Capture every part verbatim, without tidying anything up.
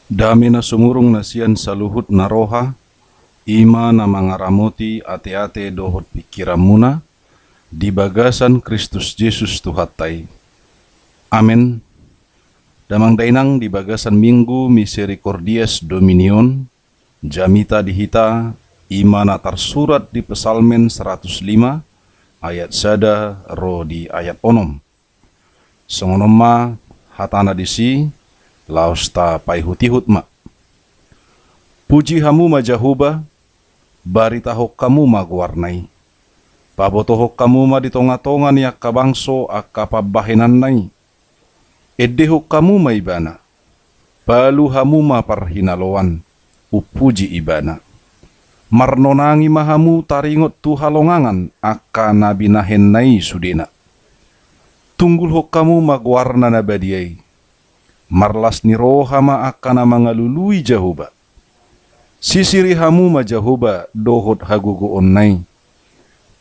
Dame na sumurung na sian saluhut na roha, i ma na mangaramoti ateate dohot pingkiranmuna, di bagasan Kristus Jesus Tuhanta i. Amen. Damang dainang, di bagasan Minggu Misericordias Domini on, jamita di hita, i ma na tarsurat di Psalmen saratus lima, ayat sada ro di ayat onom. Songon on ma hatana disi, laos tapaihutihut ma. Puji hamu ma Jahowa, baritahon hamu ma goarna i. Pabotohon hamu ma di tongatonga ni angka bangso angka pambahenanna i. Endehon hamu ma ibana. Palu hamu ma parhinaloan, umpuji ibana. Marnonangi ma hamu taringot tu halongangan angka na binahenna i sudena. Tunggulhon hamu ma goarna na badia i. Marlas ni roha ma angka na mangalului Jahowa. Sisiri hamu ma Jahowa dohot hagogoonna i.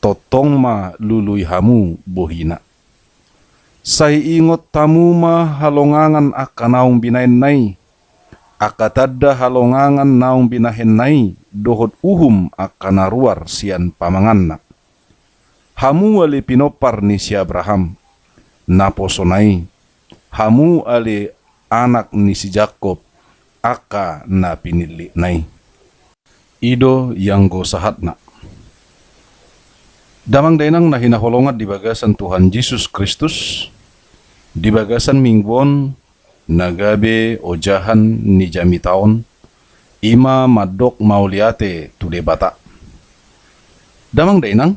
Tongtong ma lului hamu bohina. Sai ingot hamu ma halongangan angka naung binahenna i, angka tanda halongangan naung binahenna i, dohot uhum angka na ruar sian pamanganna. Hamu ale pinompar ni si Abraham, naposona i, hamu ale anak ni si Jakob, angka na pinillitna i. I do ianggo sahatna. Damang dainang na hinaholongan di bagasan Tuhan Jesus Kristus, di bagasan Minggu on na gabe ojahan ni jamita on, i ma mandok mauliate tu Debata. Damang dainang,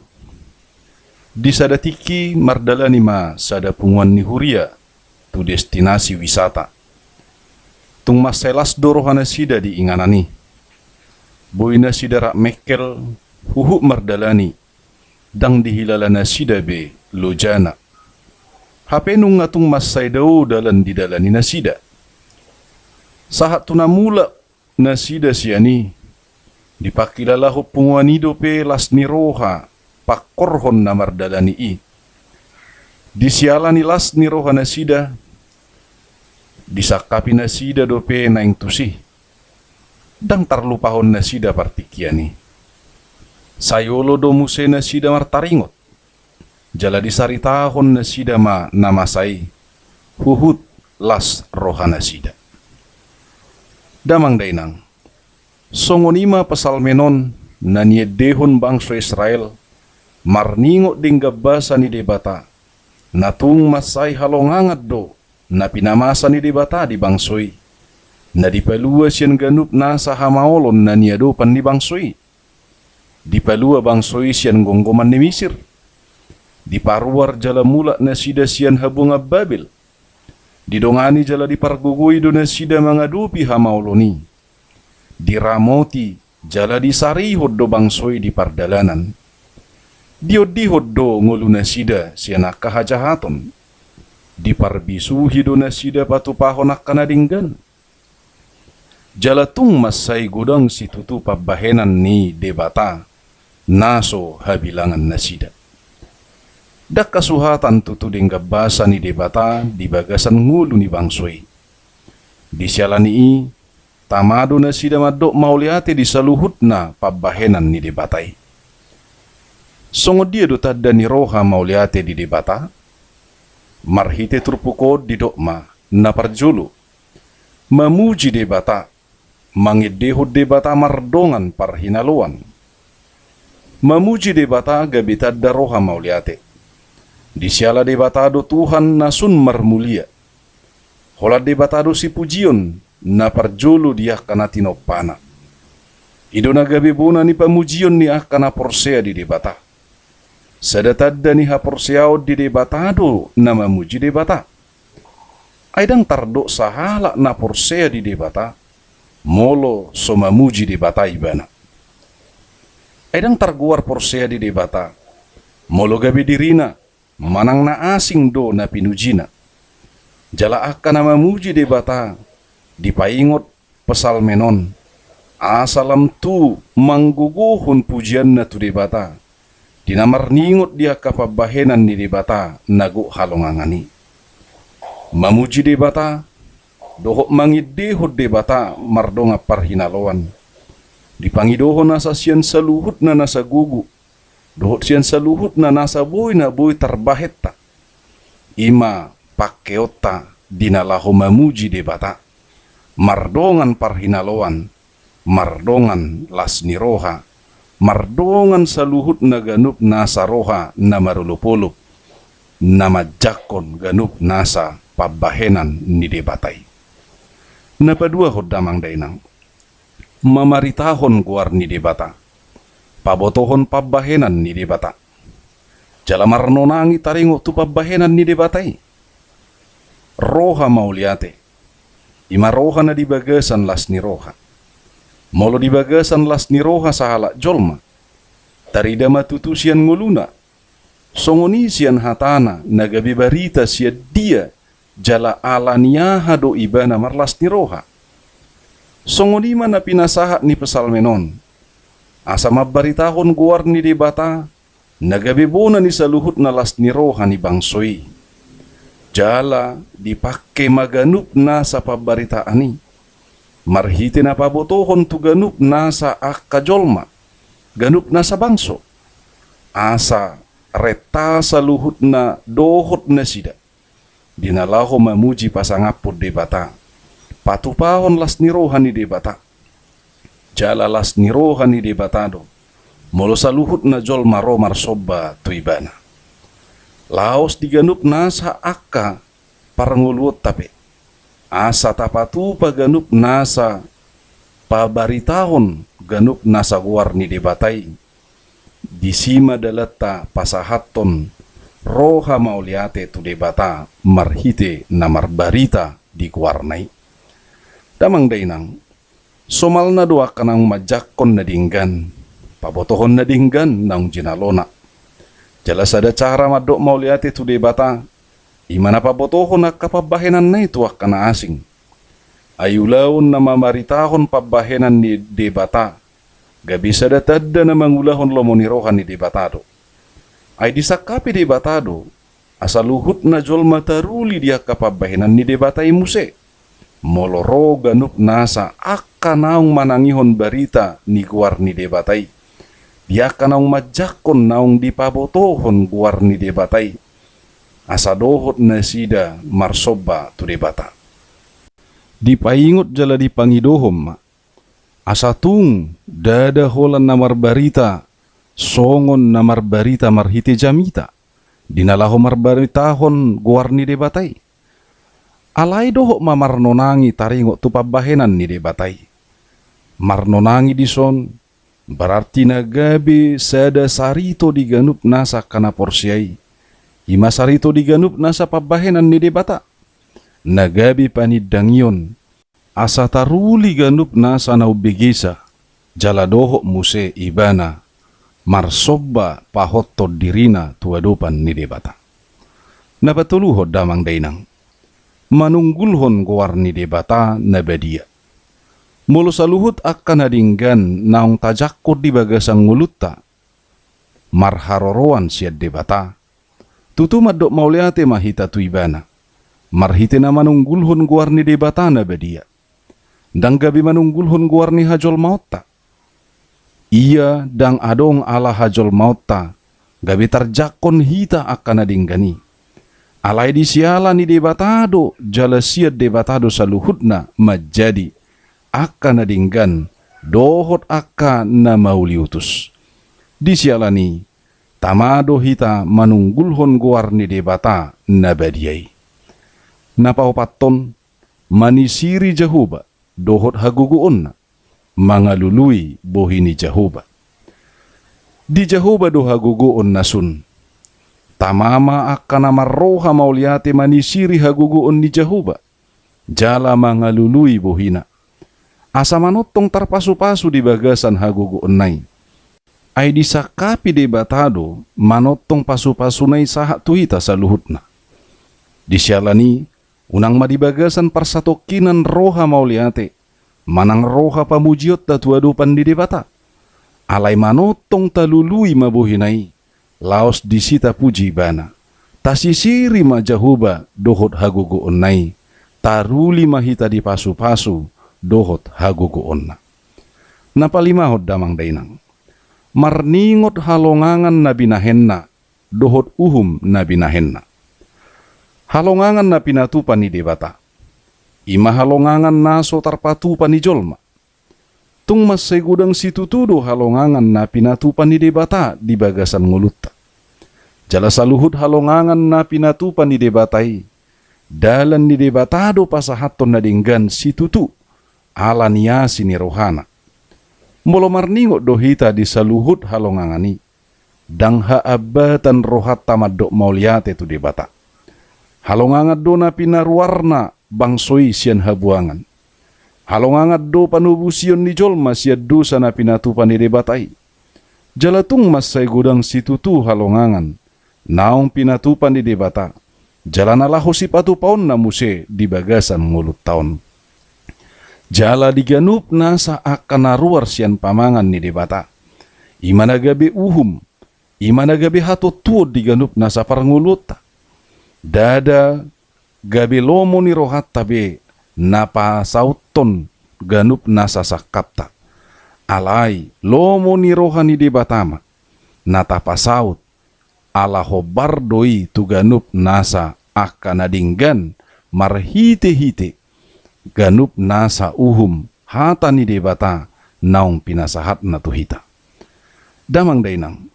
di sada tingki mardalani ma sada punguan ni huria tu destinasi wisata. Tung mansai las do rohanasida di inganan i. Boi nasida rap mengkel huhut mardalani, ndang dihilala nasida be lojana. Hape nunga tung mansai dao dalan didalani nasida. Sahat tu na mulak nasida sian i, dipangkilalahon punguan i dope las ni roha pangkorhon na mardalani i. Di siala ni las ni rohanasida, disangkapi nasida dope naeng tusi. Ndang tarlupahon nasida partingkian i. Sai olo do muse nasida martaringot. Jala disaritahon nasida ma na masa i, huhut las rohanasida. Damang dainang, songon i ma Psalmen on na niendehon bangso Israel, marningot denggan basa ni Debata, na tung mansai halongangan do na pinamasa ni Debata di bangso i, na dipalua sian ganup nasa hamaolon na niadopan ni bangso i. Dipalua bangso i sian gomgoman ni Misir. Diparuar jala mulak nasida sian habuangan Babel. Didongani jala dipargogoi do nasida mangadopi hamaolon i. Diramoti jala disarihon do bangso i di pardalanan. Diondihon do ngolunasida sian angka hajahaton. Diparbisuhi do nasida patupahon angka na denggan. Jala tung mansai godang situtu pambahenan ni Debata na so habilangannasida. Ndang hasuhatan tutu denggan basa ni Debata di bagasan ngolu ni bangso i. Di siala ni i, tama do nasida mandok mauliate di saluhutna pambahenan ni Debata i. Songon dia do tanda ni roha mauliate di Debata? Marhite turpuk on didok ma, na parjolo, mamuji Debata, mangendehon Debata mardongan parhinaloan. Mamuji Debata gabe tanda roha mauliate. Di siala Debata do Tuhan na sun marmulia. Holan Debata do sipujion na parjolo di angka na tinompana. I do na gabe bona ni pamujion ni angka na porsea di Debata. Sada tanda ni haporseaon di Debata do na mamuji Debata. Ai ndang tardok sahalak na porsea di Debata, molo so mamuji Debata ibana. Ai ndang targoar porsea di Debata, molo gabe dirina, manang na asing do na pinujina. Jala angka na mamuji Debata, dipaingot Psalmen on, asa lam tu manggogohon pujianna tu Debata, di na marningot di angka pambahenan ni Debata na gok halongangan i. Mamuji Debata, dohot mangendehon Debata mardongan parhinaloan, dipangidohon asa sian saluhutna nasa gogo, dohot sian saluhutna nasa boi na boi tarbahenta, i ma pangkeonta di na laho mamuji Debata, mardongan parhinaloan, mardongan las ni roha, mardongan saluhutna ganup nasa roha na marolopolop, na manjangkon ganup nasa pambahenan ni Debata i. Na paduahon damang dainang, mamaritahon goar ni Debata, pabotohon pambahenan ni Debata, jala marnonangi taringot tu pambahenan ni Debata i. Roha mauliate, i ma roha na di bagasan las ni roha. Molo di bagasan las ni roha sahalak jolma, tarida ma tutu sian ngoluna, songon i sian hatana na gabe barita sian dia, jala ala ni aha do ibana marlas ni roha. Songon i ma na pinasahat ni psalmen on, asa mambaritahon goar ni Debata, na gabe bona ni saluhutna las ni roha ni bangso i. Jala dipangke ma ganup nasa pambaritaan i, marhite na pabotohon tu ganup nasa angka jolma, ganup nasa bangso, asa renta saluhutna dohot nasida, di na laho mamuji pasangaphon Debata, patupahon las ni roha ni Debata. Jala las ni roha ni Debata do, molo saluhutna jolma ro marsomba tu ibana. Laos di ganup nasa angka parngoluonta pe, asa tapatupa ganup nasa pabaritahon ganup nasa goar ni Debata i. Disi ma dalanta pasahathon roha mauliate tu Debata marhite na marbarita di goarna i. Damang dainang, somalna do angka naung manjangkon na denggan, pabotohon na denggan naung jinalona. Jala sada cara mandok mauliate tu Debata, i ma na pabotohon angka pambahenanna i tu angka na asing. Ai ulaon na mamaritahon pambahenan ni Debata, gabe sada tanda na mangulahon lomo ni roha ni Debata do. Ai disangkapi Debata do, asa luhutna jolma taruli di angka pambahenan ni Debata i muse. Molo ro ganup nasa angka naung manangihon barita ni goar ni Debata i, di angka naung manjangkon naung dipabotohon goar ni Debata i, asa dohot nasida marsomba tu Debata. Dipaingot jala dipangidohon ma, asa tung ndada holan na marbarita songon na marbarita marhite jamita, di na laho marbaritahon goar ni Debata i. Alai dohot ma marnonangi taringot tu pambahenan ni Debata i. Marnonangi dison, berarti na gabe sada sarito di ganup nasa angka na porsea i, i ma sarito di ganup nasa pambahenan ni Debata, na gabe panindangion, asa taruli ganup nasa na umbegesa, jala dohot muse ibana marsomba pahothon dirina tu adopan ni Debata. Na patoluhon damang dainang, manunggulhon goar ni Debata na badia. Molo saluhut angka na denggan naung tajangkon di bagasan ngolunta, marharoroan sian Debata, tutu mandok mauliate ma hita tu Ibana, marhite na manunggulhon goar ni Debata na badia. Ndang gabe manunggulhon goar ni hajolmaonta. Ia ndang adong ala hajolmaonta, gabe tarjangkon hita angka na denggan i. Alai di siala ni Debata do, jala sian Debata do saluhutna manjadi angka na denggan dohot angka na mauliutus. Di siala ni i, tama do hita manunggulhon goar ni Debata na badia i. Na paopathon, manisiri Jahowa dohot hagogoonna, mangalului bohi ni Jahowa. Di Jahowa do hagogoon na sun. Tama ma angka na marroha mauliate manisiri hagogoon ni Jahowa, jala mangalului bohina, asa manongtong tarpasupasu di bagasan hagogoonna i. Ai disangkapi Debata do manongtong pasupasuna i sahat tu hita saluhutna. Di siala ni i, unang ma di bagasan parsatongkinan roha mauliate manang roha pamujionta tu adopan ni Debata. Alai manongtong talului ma bohina i, laos disi tapuji Ibana. Tasisiri ma Jahowa dohot hagogoonna i, taruli ma hita di pasu-pasu dohot hagogoonna. Na palimahon damang dainang, marningot halongangan na binahenna dohot uhum na binahenna. Halongangan na pinatupa ni Debata, i ma halongangan na so tarpatupa ni jolma. Tung mansai godang situtu do halongangan na pinatupa ni Debata di bagasan ngolunta. Jala saluhut halongangan na pinatupa ni Debata i, dalan ni Debata do pasahathon na denggan situtu, ala ni asi ni rohana. Molo marningot do hita di saluhut halongangan i, ndang haambatan rohanta mandok mauliate tu Debata. Halongangan do na pinaruarna bangso i sian habuangan. Halongangan do panobusion ni jolma sian dosa na pinatupa ni Debata i. Jala tung mansai godang situtu halongangan naung pinatupa ni Debata, jala na laho sipatupaonna muse di bagasan ngolunta on. Jala di ganup nasa angka na ruar sian pamangan ni Debata, i ma na gabe uhum, i ma na gabe hatuatuon di ganup nasa parngoluonta. Ndada gabe lomo ni rohanta be na pasauthon ganup nasa sangkapta. Alai lomo ni roha ni Debata ma na tapasaut, ala hombar do i tu ganup nasa angka na denggan marhite-hite ganup nasa uhum hata ni Debata naung pinasahatna tu hita. Damang dainang,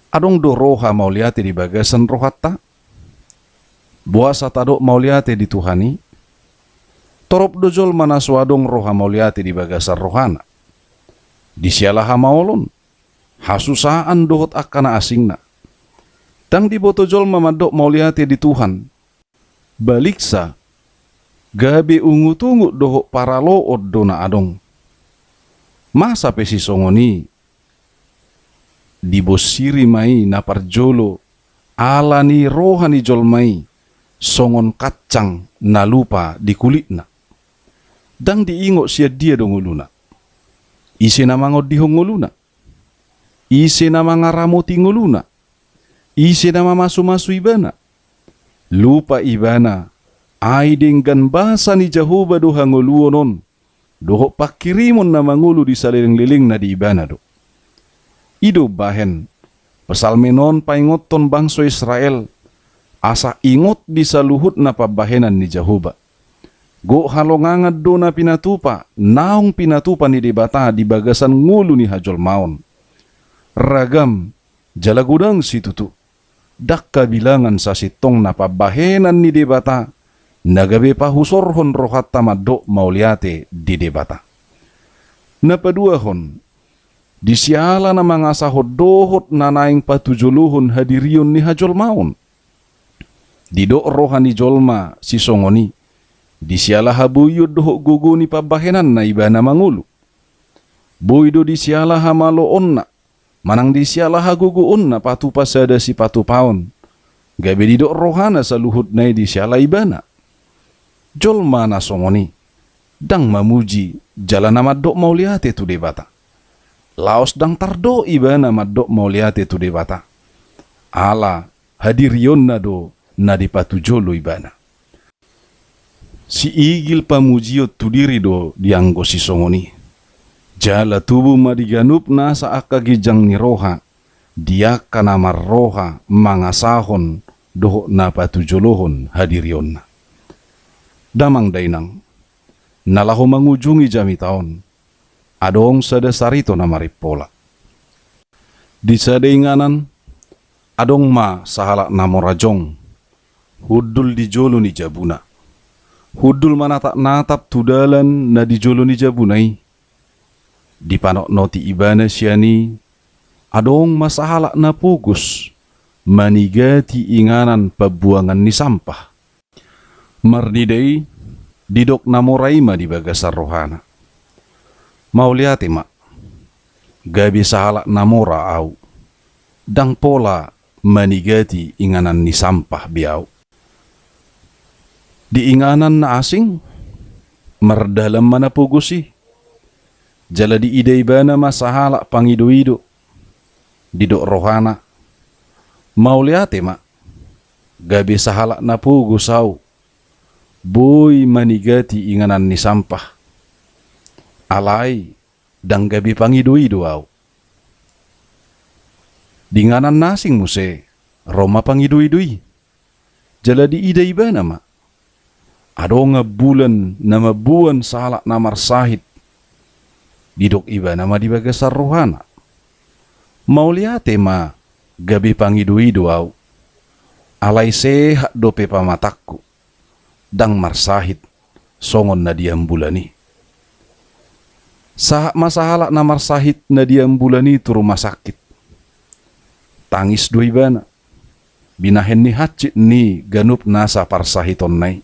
adong do roha mauliate di bagasan rohanta? Boasa tadok mauliate di Tuhan i? Torop do jolma na so adong roha mauliate di bagasan rohana. Di siala hamaolon, hasusaan dohot angka na asingna. Ndang diboto jolma mandok mauliate di Tuhan. Baliksa, gabe ungut-ungut dohot paraloon do na adong. Masa pe sisongon i, dibonsiri ma i na parjolo, ala ni roha ni jolma i songon kancang na lupa di kulitna. Ndang diingot sian dia do ngoluna. Ise na mangondihon ngoluna? Ise na mangaramoti ngoluna? Ise na mamasu-masu ibana? Lupa ibana, ai denggan basa ni Jahowa do hangoluon on, dohot pangkirimon na mangolu di saleleng-lelengna di ibana do. I do umbahen psalmen on paingothon bangso Israel, asa ingot di saluhutna pambahenan ni Jahowa. Gok halongangan do na pinatupa, naung pinatupa ni Debata di bagasan ngolu ni hajolmaon. Ragam, jala godang situtu. Ndang habilangan sasintongna pambahenan ni Debata, na gabe pahusorhon rohanta mandok mauliate di Debata. Na paduahon, di siala na mangasahon dohot na naeng patujolohon hadirion ni hajolmaon. Didok roha ni jolma sisongon i, di siala haboion dohot gogo ni pambahenanna ibana mangolu. Boi do di siala hamaloonna, manang di siala hagogoonna patupa sada sipatupaon, gabe didok rohana saluhutna i di siala ibana. Jolma na songon i, ndang mamuji jala na mandok mauliate tu Debata. Laos ndang tardok ibana mandok mauliate tu Debata. Ala hadirionna do na dipatujolo ibana. Siigil pamujion tu diri do dianggo sisongon i. Jala tubu ma di ganup nasa angka ginjang ni roha, di angka na marroha mangasahon dohot na patujolohon hadirionna. Damang dainang, na laho mangujungi jamita on, adong sada sarito na marimpola. Di sada inganan, adong ma sahalak na mora jong, hundul di jolo ni jabuna. Hundul manatap-natap tu dalan na di jolo ni jabuna i. Dipanotnoti ibana sian i, adong ma sahalak na pogos, manigati inganan pambuangan ni sampah. Marnida i, didok na mora i ma di bagasan rohana: Mauliate ma, gabe sahalak na mora ahu, ndang pola manigati inganan ni sampah be ahu. Di inganan na asing, mardalan ma na pogos i. Jala diida ibana ma sahalak pangido-ido. Didok rohana: Mauliate ma, gabe sahalak na pogos ahu, boi manigati inganan ni sampah. Alai ndang gabe pangidoido ahu. Di inganan na asing muse ro ma pangidoido i. Jala diida ibana ma adong ambulan na mamboan sahalak na marsahit. Didok ibana ma di bagasan rohana: Mauliate ma gabe pangidoido ahu, alai sehat dope pamatangku, ndang marsahit songon na di ambulan i. Sahat ma sahalak na marsahit na di ambulan i tu rumah sakit. Tangis do ibana, binahen ni hansit ni ganup nasa parsahitonna i.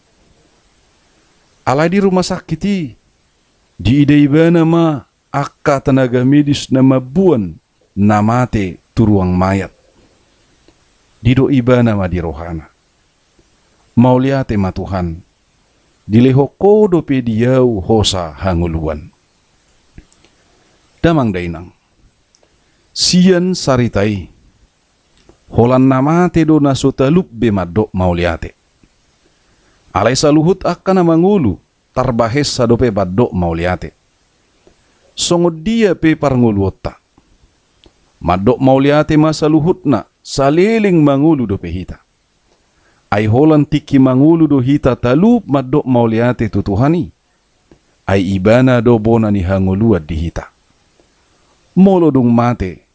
Alai di rumah sakit i, diida ibana ma angka tenaga medis na mamboan na mate tu ruang mayat. Didok ibana ma di rohana: Mauliate ma Tuhan, dilehon Ho dope di ahu hosa hangoluan. Damang dainang, sian sarita i, holan na mate do na so talup be mandok mauliate. Alai saluhut angka na mangolu tarbahensa dope mandok mauliate. Songon dia pe parngoluonta, mandok mauliate ma saluhutna saleleng mangolu dope hita. Ai holan tingki mangolu do hita talup mandok mauliate tu Tuhan i. Ai Ibana do bona ni hangoluan di hita. Molo dung mate,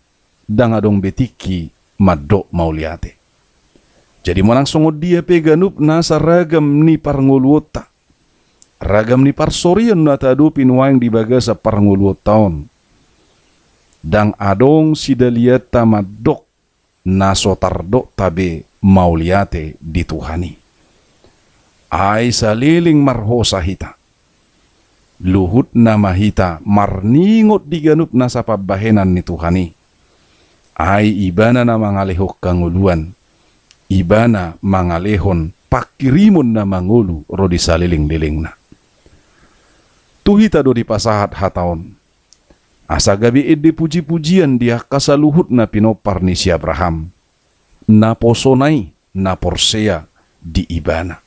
ndang adong be tingki mandok mauliate. Jadi manang songon dia pe ganup nasa ragam ni parngoluonta, ragam ni parsorion na taadopi nuaeng di bagasan parngoluonta on, ndang adong sidalianta mandok na so tardokta be mauliate di Tuhan i. Ai saleleng marhosa hita, luhutna ma hita marningot di ganup nasa pambahenan ni Tuhan i. Ai Ibana na mangalehon hangoluan, Ibana mangalehon pangkirimon na mangolu ro di salelenglelengna. Tu hita do dipasahat hata on, asa gabe ende pujipujian di angka saluhutna pinompar ni si Abraham, naposona i na porsea di Ibana.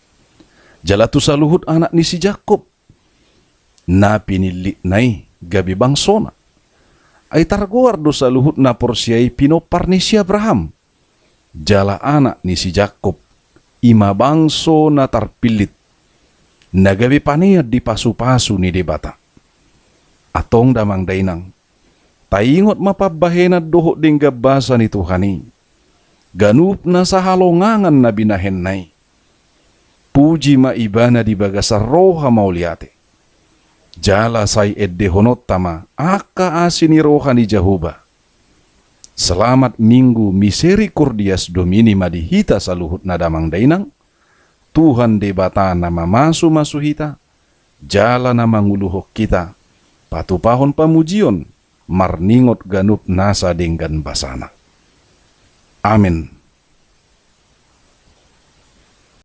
Jala tu saluhut anak ni si Jakkob, na pinillitna i gabe bangsona. Ai targoar do saluhut na porsea i pinompar ni si Abraham. Jala anak ni si Jakkob, i ma bangso na tarpillit, na gabe panean di pasupasu ni Debata. Antong damang dainang, taingot ma pambahenan dohot denggan basa ni Tuhan i, ganup nasa halongangan na binahenna i. Puji ma Ibana di bagasan roha mauliate. Jala sai endehononta ma angka asi ni roha ni Jahowa. Selamat Minggu Misericordias Domini ma di hita saluhutna damang dainang. Tuhan Debata na mamasumasu hita, jala na manguluhon hita patupahon pamujion marningot ganup nasa denggan basana. Amen.